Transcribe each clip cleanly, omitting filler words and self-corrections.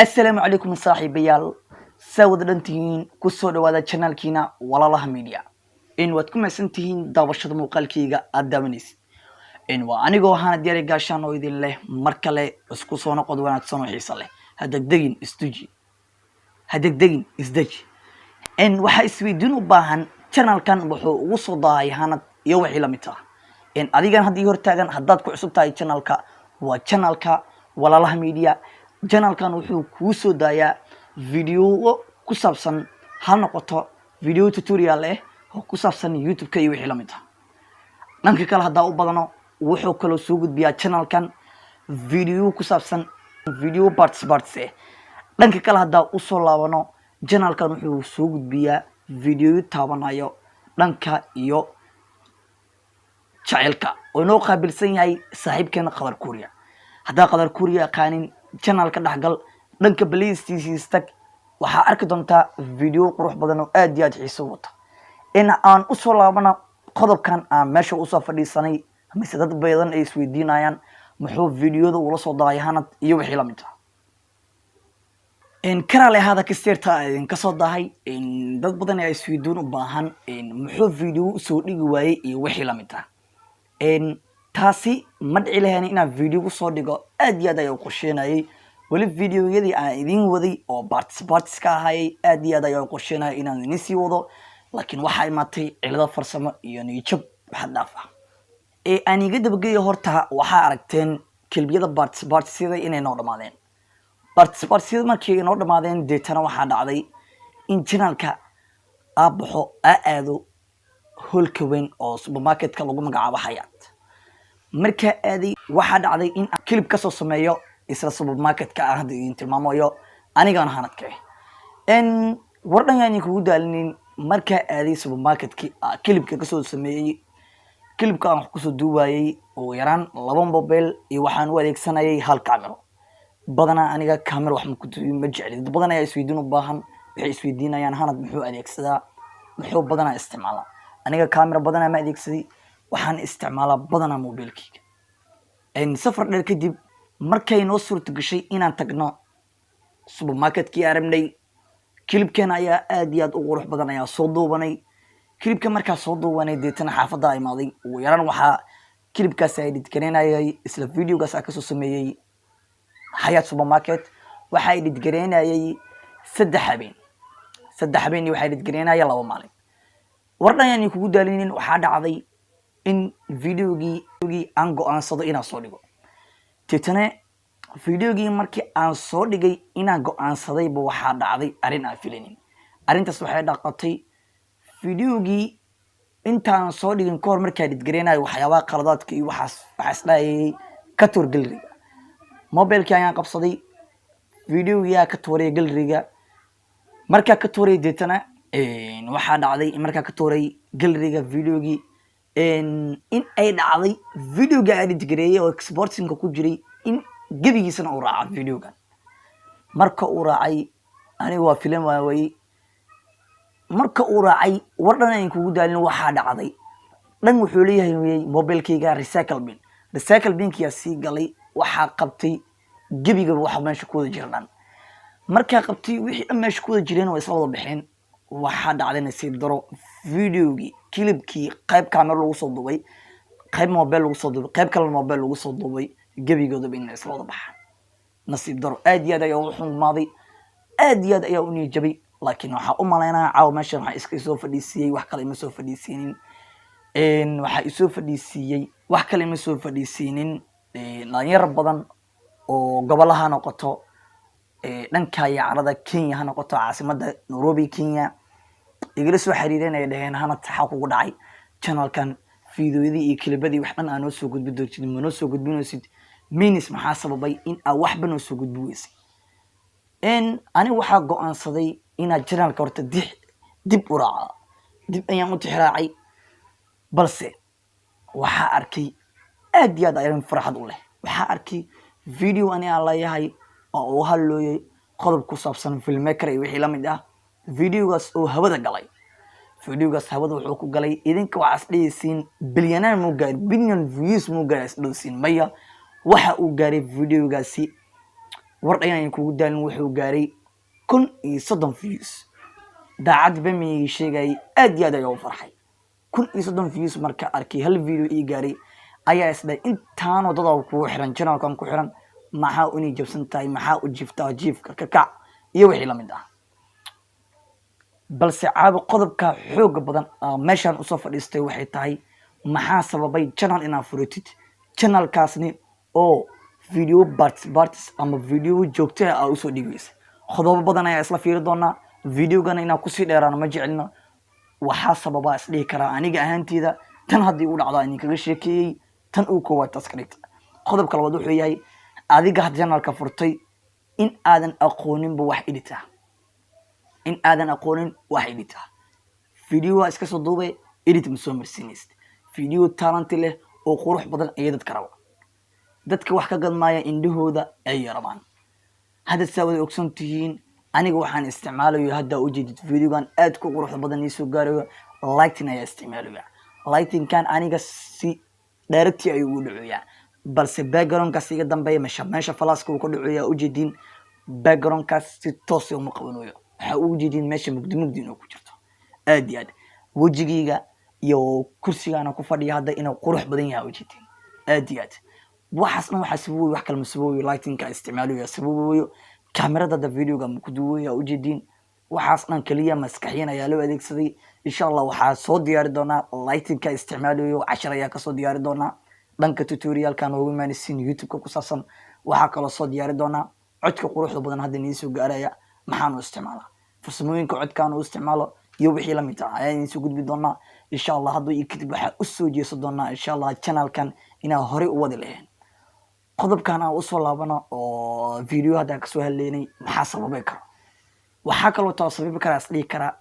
Assalaamu calaykum saaxiibayaal, saa wada dhan tihiin? Kusoo dhawaada channelkiina Walaalaha Media. In waad ku mahadsan tihiin daawashada muuqaalkayga aad daawanaysid. In waa anigoo ahaana Diyaari Gaashaan oo idin leh mar kale isku soo noqod wanaagsan oo xiiso leh. Ha degdegin, isduji, ha degdegin, isdeji. In waxaa isweydiin u baahan, channelkan wuxuu ugu soo daahay Hanad iyo wixii la mid ah. In adigan haddii hortaagan, haddaad ku cusub tahay channelka, waa channelka Walaalaha Media. Channelkan wuxuu kuu soo daayaa video ku saabsan, ha noqoto video tutorial oo ku saabsan YouTube-ka iyo wixii la mid ah. Dhanka kale haddaa u badano, wuxuu kaloo soo gudbiyaa channelkan video ku saabsan video parts parts. Dhanka kale haddaa usoo laabano, channelkan wuxuu soo gudbiyaa video taabanayo dhanka iyo jaceylka, oo inoo qaabilsan yahay saaxiibkeena Qadar Kuuriya. Haddaa Qadar Kuuriya aqaanin, channelka dhexgal, dhanka playlistiisiis tag, waxaa arki doontaa video qurux badan oo aad iyo aad xiiso wata. In aan usoo laabana qodobkan aan meesha usoo fadhiisanay, mise dad badan ay isweydiinayaan, muxuu videoda ula soo daray Hanad iyo wixii lamid ah? Karaale ahaada, kasteerta idinka soo dahay. Dad badan ayaa isweydiin u baahan, muxuu video usoo dhigi waayey iyo wixii lamid ah. Taasi ma dhici lahayn inaan video usoo dhigo. Aad iyo aad ayaa u qorsheynayay weli videoyadii aan idiin waday oo parts parts ka ahayay. Aad iyo aad ayaa u qorsheynaya inaan idin sii wado, laakiin waxaa imaatay cilado farsamo iyo niyajab xad dhaaf ah ee aan iga dabageeyo. Horta waxaa aragteen clipyada parts partsyada inay noo dhamaadeen. Parts partsyada markii noo dhamaadeen, deetana waxaa dhacday in channelka aa baxo, aa aado hoolka weyn oo supermarketka lagu magacaabo Xayaat. Markaa aaday, waxaa dhacday in aan clip kasoo sameeyo isla supermarketka aan hadda idin tilmaamayo, anigaan Hanadka n war dhan yaan kugu daalinin. Markaa aaday supermarketkii, clipka kasoo sameeyey, clipka aan wax kusoo duubayay ugu yaraan laba mobile iyo waxaan u adeegsanayay hal camero. Badanaa aniga camera wax ma ma jecli. Dad badan ayaa isweydiin u baahan, waxay isweydiinayaan, Hanad muxuu adeegsadaa, muxuu badanaa isticmaalaa? Aniga camera badanaa ma adeegsaday, waxaan isticmaalaa badanaa mobilkeyga. Safar dheer kadib, markay noo suurta gashay inaan tagno supermarketkii aan rabnay, clipkeena ayaa aad iyo aad u qurux badan ayaa soo duubanay. Clipka markaa soo duubanay, deetana xaafadda imaaday. Ugu yaraan waxaa clipkaas edit gareynayay, isla videogaas aan kasoo sameeyey Xayaat Supermarket, waxaa edit gareynayay 3 habeen. 3 habeen waxaa edit gareynaya 2 maalin. War dhan yaan kugu daalinin, waxaa dhacday in videogii aan go-aansado inaan soo dhigo. Deetana videogii markii aan soo dhigay inaan go-aansadayba, waxaa dhacday arrin aan filaynin. Arrintaas waxay dhaqatay, videogii intaan soo dhigin kahor, markaa edit gareynayo waxyaabaha qaladaadka iyo waxaas, waxaa isdhahayay ka tuur galleryga. Mobilkii ayaan qabsaday, videogiyaa ka tuuray galleryga. Markaa ka tuuray, deetana waxaa dhacday markaa ka tuuray galleryga videogii, in ay dhacday videoga edit gareeyay oo exportingka ku jiray in gebigiisana uu raaca videogan. Marka uu raacay, aniga waa filan waawayey. Marka uu raacay, war dhan ayn kugu daalin, waxaa dhacday dhan wuxuu leeyahay mobilkayga recycle bin. Recycle binkiyaa sii galay, waxaa qabtay gebigaba waxa meesha ku wada jira dhan. Markaa qabtay, wixii dhan meesha ku wada jireen waa isla wada baxeen. Waxaa dhacday nasiib daro, videogii, clipkii qayb camera lagu soo duubay, qayb mobile lagu soo duubay, qayb kalena mobile lagu soo duubay, gebigoodaba inay isla wada baxaan. Nasiib daro, aad iyo aad ayaa u xumaaday, aad iyo aad ayaa u niyajabay. Laakiin waxaa u malaynaya caawa meeshan waxaa iska soo fadhiisiiyey, wax kale ima soo fadhiisiinin. Waxaa isoo fadhiisiiyey, wax kale ima soo fadhiisiinin, dhalinyaro badan oo gobolaha ha noqoto, dhanka iyo carada Kenya ha noqoto, caasimada Nairobi, Kenya, igala soo xiriireen, ay dhaheen, "Hanad, xaa kugu dhacay channelkan? Fiidiyoyadii iyo clipyadii wax dhan aa noo soo gudbi doontid, ma noo soo gudbinaysid minis? Maxaa sababay in aa waxba noo soo gudbi weysay?" Aniga waxaa go-aansaday inaad channelka horta dib u raaca. Dib ayaan u tixraacay, balse waxaa arkay aad iyo aad arrin farxad u leh. Waxaa arkay video ani aan leeyahay oo uu hadlooyay qodob ku saabsan filmmaker iyo wixii la mid ah, videogaas oo hawada galay. Videogaas hawada wuxuu ku galay, idinka waxaa is dhehaysiin bilyanaan muu gaaray, billion views muu gaaray is dhehaysiin. Maya, waxa uu gaaray videogaasi War ayaan kugu daalin, wuxuu gaaray 1030 views. Daacad bamigii sheegayay, aad iyo aad ayaa u farxay. 1030 views marka arkay hal video ii gaaray, ayaa isdhahay intaanoo dadaa kugu xiran, channelkan ku xiran, maxaa unii jabsan tahay? Maxaa u jiiftaa? Jiifka ka kac iyo wixii lamid ah. Balse caabi qodobka xooga badan meeshaan usoo fadhiistay waxay tahay: maxaa sababay channel inaad furatid, channelkaasni oo video parts parts ama video joogto ah aa usoo dhigaysa? Qodobo badan ayaa isla fiiri doonaa. Videogana inaan kusii dheeraano ma jecelno. Waxaa sababaa isdhihi karaa aniga ahaanteyda tan haddii u dhacdaa idinkaga sheekeeyey. Tan uu koowaad taas ka dhigta. Qodobka labaad wuxuu yahay adiga had channelka furtay in aadan aqooninba wax edit ah, in aadan aqoonin wax edit ah. Video waa iska soo duubay, edit ma soo marsiinaysid. Video talent leh oo qurux badan ayay dadka raba, dadka wax ka gadmaaya indhahooda ay rabaan. Hadda saa wada ogson tihiin, aniga waxaan isticmaalayo hadda ujeedid videogan aad ku quruxda badan iisoo gaarayo, lighting ayaa isticmaalaya. Lightingkan aniga si directly ayuu ugu dhacoyaa, balse backgroundkaas iga dambeeya, meesha flashka uu ka dhacoyaa ujeedin, backgroundkaas si toos uma qabanayo. Waxaa u ujeedin meesha mugdi mugdi inuu ku jirto aad iyo aad. Wejigayga iyo kursigaana ku fadhiya hadda inuu qurux badan yahay ujeedin aad iyo aad. Waxaas dhan waxaa sababoyo, wax kale ma sababoyo, lightingka isticmaalayo sababoyo. Kamerada hadda videoga ma ku duwaya ujeedin. Waxaas dhan keliya maskaxiyan ayaa loo adeegsaday. Insha Allah waxaa soo diyaari doonaa lightingka isticmaalayo, cashar ayaa kasoo diyaari doonaa dhanka tutorialka noogu imaanaysiin YouTube-ka ku saabsan. Waxaa kaloo soo diyaari doonaa codka quruxda badan hadda nii soo gaaraya maxaanu isticmaalaa, farsamooyinka codkaan u isticmaalo iyo wixii lamid ah ayaan idiin soo gudbi doonaa insha Allah. Hadda iyo kadib waxaa usoo jeesan doonaa insha Allah channelkan inaan horey u wadi lahayn. Qodobkan aan usoo laabano oo video haddaan kasoo hadlaynay, maxaa sababi karo? Waxaa kaloo taa sababi karaa is dhihi karaa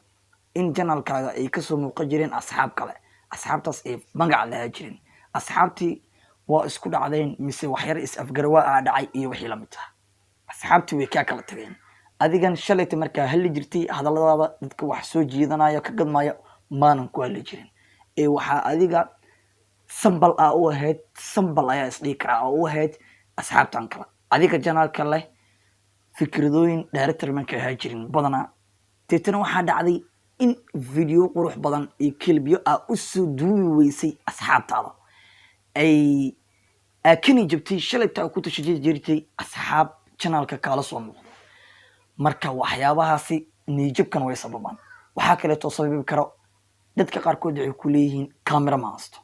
in channelkaaga ay kasoo muuqan jireen asxaab kale, asxaabtaas ay magac lahaa jireen, asxaabtii waa isku dhacdeen mise waxyar is afgarawaa aa dhacay iyo wixii lamid ah, asxaabtii way kaa kala tageen. Adigan shalayta markaa hadli jirtay, hadalladaada dadka wax soo jiidanaya ka gadmaya maanan ku hadli jirin ee waxaa adiga sambal aa u ahayd, sambal ayaa isdhihi karaa oo u ahayd asxaabtan kale. Adiga channelka leh fikradooyin director marka ahaa jirin badanaa. Deetana waxaa dhacday in video qurux badan iyo clipyo aa usoo duubi weysay asxaabtaada, ay aa kani jabtay shalayta aa ku tashaji jirtay asxaab channelka kaala soo muuqdo. Marka waxyaabahaasi niyadjabkan way sababaan. Waxaa kaleeto sababi karo, dadka qaarkood waxay ku leeyihiin camera ma haysto.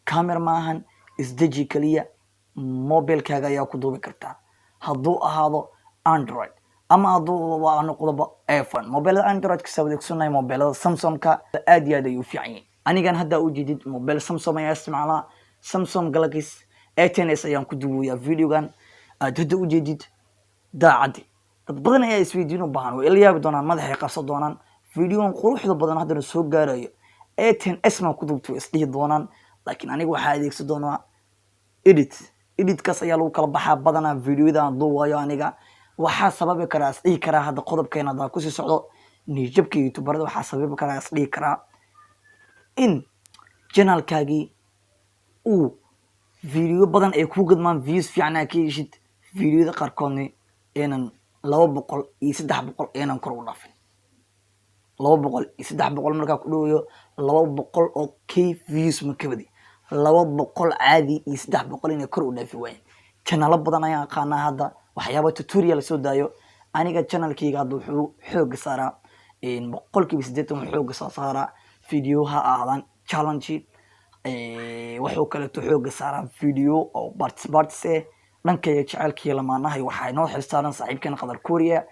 Camera ma ahan, isdeji keliya, mobilkaaga ayaa ku duubi kartaa hadduu ahaado Android ama hadduu noqdoba iPhone. Mobilada Android-ka saa wada mobilada Samsungka aad iyo aad ay u fiican yihiin. Anigan hadda ujeedid mobile Samsung ayaa isticmaalaa, Samsung Galaxy A10s ayaan ku duwayaa videogan aad hadda ujeedid. Daacaddi dad badan ayaa isweydiin u baahan, way ila yaabi doonaan, madaxay qabsan doonaan. Videogan quruxda badan haddana soo gaarayo A10s maan ku duubtay isdhihi doonaan, laakiin aniga waxaa adeegsan doonaa edit. Editkaas ayaa lagu kala baxaa badanaa videoyada aan duubayo aniga. Waxaa sababi karaa isdhihi karaa hadda qodobkeena haddaan kusii socdo niyadjabka youtuberada, waxaa sababi karaa isdhihi karaa in channelkaagii uu video badan ay ku gadmaan, views fiican aa ka heshid, videoyada qaarkoodna aynan 200 iyo 300 aynan kor u dhaafin. 200 iyo 300 markaa ku dhawayo, 200 oo K views ma kabadi, 200 caadi iyo 300 inay kor u dhaafi waayeen. Channelo badan ayaan aqaanaa hadda waxyaaba tutorial soo daayo. Aniga channelkayga hadda wuxuu xooga saaraa, 80% wuxuu xooga soo saaraa video ha ahaadaan challenge. Wuxuu kaleeto xooga saaraa video oo parts parts eh. Dhankayga jecelkii lamaanahay waxaa inoo xilsaaran saaxiibkeena Qadar Korea.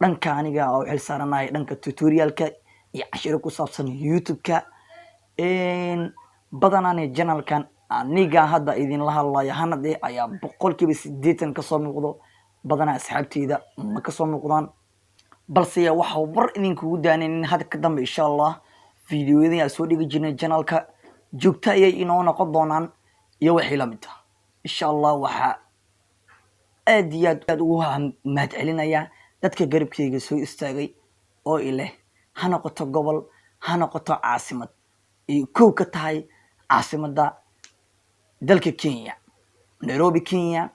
Dhanka aniga oo xil saaranahay dhanka tutorialka iyo cashiro ku saabsan YouTube-ka. Badanaan channelkan aniga hadda idinla hadlayo hanade ayaa 80% kasoo muuqdo. Badanaa asxaabteyda ma kasoo muuqdaan, balse waxa war idinkugu daanin in hadda ka dambe insha Allah videoyadii aan soo dhigi jirnay channelka joogto ayay inoo noqon doonaan iyo wixii lamid ah insha Allah. Waxaa aad iyo aad aad ugu mahad celinayaa dadka garabkeyga soo istaagay oo ileh, ha noqoto gobol, ha noqoto caasimad, ay kow ka tahay caasimadda dalka Kenya, Nairobi, Kenya,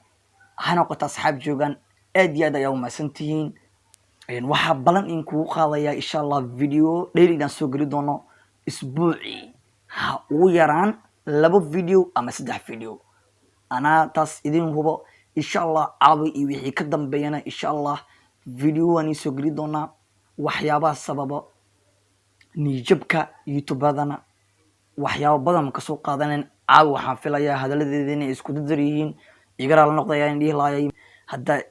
ha noqoto asxaab joogaan. Aad iyo aad ayaa umahadsan tihiin. Waxaa balan in kugu qaadayaa, insha Allah, video daily inaan soo geli doono, isbuucii ha ugu yaraan laba video ama saddex video. Anaa taas idin hubo. Insha Allah, caawi iyo wixii ka dambeeyana, insha Allah, video waan iisoo geli doonaa. Waxyaabaha sababa niyadjabka YouTubadana waxyaabo badan kasoo qaadanen. Caawi waxaan filayaa hadaladeeda inay isku dadar yihiin. Igaraa la noqdaya in dhihi laayay haddaa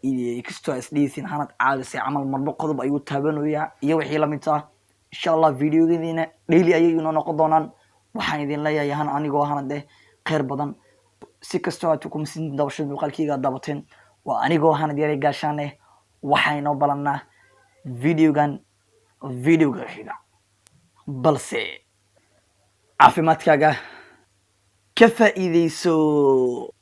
kastoo isdhihaysin Hanad caawisay camal, marba qodob ayuu taabanayaa iyo wixii lamid ah. Insha Allah, videoyadiina daily ayay inoo noqon doonaan. Waxaan idin leeyahay han anigoo Hanad kheyr badan. Si kastoo aad kumasin dabashada muuqaalkayga aad daabateen, waa anigoo Hanad Yaray Gaashaane. Waxaa inoo balanaa videogan videoga xiga, balse caafimaadkaaga ka faa'iideyso.